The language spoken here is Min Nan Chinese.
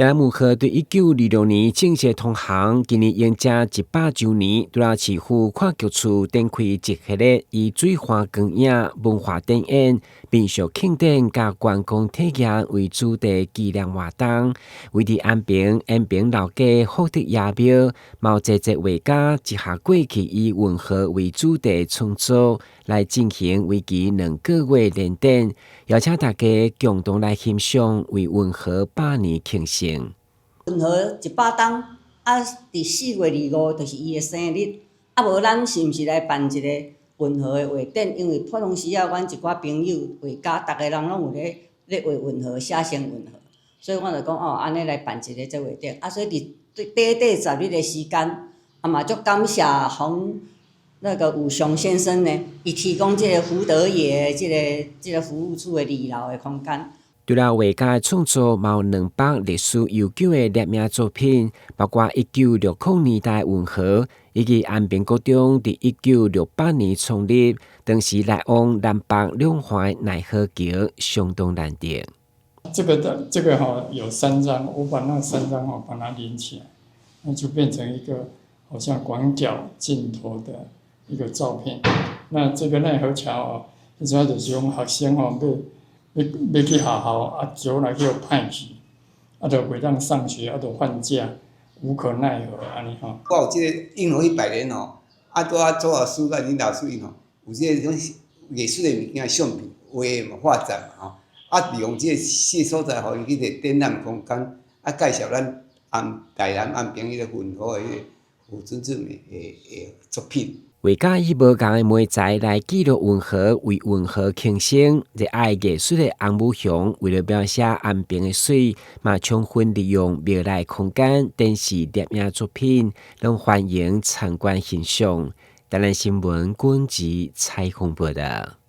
台南運河對1926年正式通航，今年迎接100週年。除了市府看局處展開一系列以水岸光影、文化展演、民俗慶典佮觀光體驗為主題紀念活動。位佇安平延平老街福德爺廟，嘛有濟濟畫家一下過去以運河為主題創作，來進行為期2個月連展，邀請大家共同來欣賞，為運河百年慶生。運河100冬，啊，佇4月25就是伊的生日，啊，無咱是毋是來辦一個運河的畫展？因為普通時仔，阮一寡朋友畫家，逐个人攏有咧畫運河，寫生運河，所以我就講哦，按呢來辦一个這畫展。啊，所以佇短短10日的時間，啊嘛足感謝洪那個武雄先生呢，伊提供這個福德爺這個服務處的二樓的空間。除了畫家的創作，嘛有200歷史悠久的攝影作品，包括1960年代運河，以及安平國中佇1968年創立，當時來往南北兩岸的奈何橋相當難得。這個的這個吼有三張，我把那三張吼把它連起來，那就變成一個好像廣角鏡頭的一個照片。那這個奈何橋哦，主要就是講學生吼欲去學校，啊橋若去予歹去，啊就袂當上學，啊就放假，無可奈何按呢吼。我有這個運河100年吼，啊拄仔周老師佮林老師𪜶吼，有這個種藝術的物件相片畫嘛畫展嘛吼，啊利用這個四個所在，予𪜶去一個展覽空間，啊介紹咱安台南安平彼個運河的彼個胡准准的作品。畫家以無仝的媒材來記錄運河，為運河慶生。熱愛藝術的洪武雄，為了描寫安平的水，嘛充分利用廟內空間展示攝影作品，攏歡迎參觀欣賞。台南新聞軍籍採訪報道。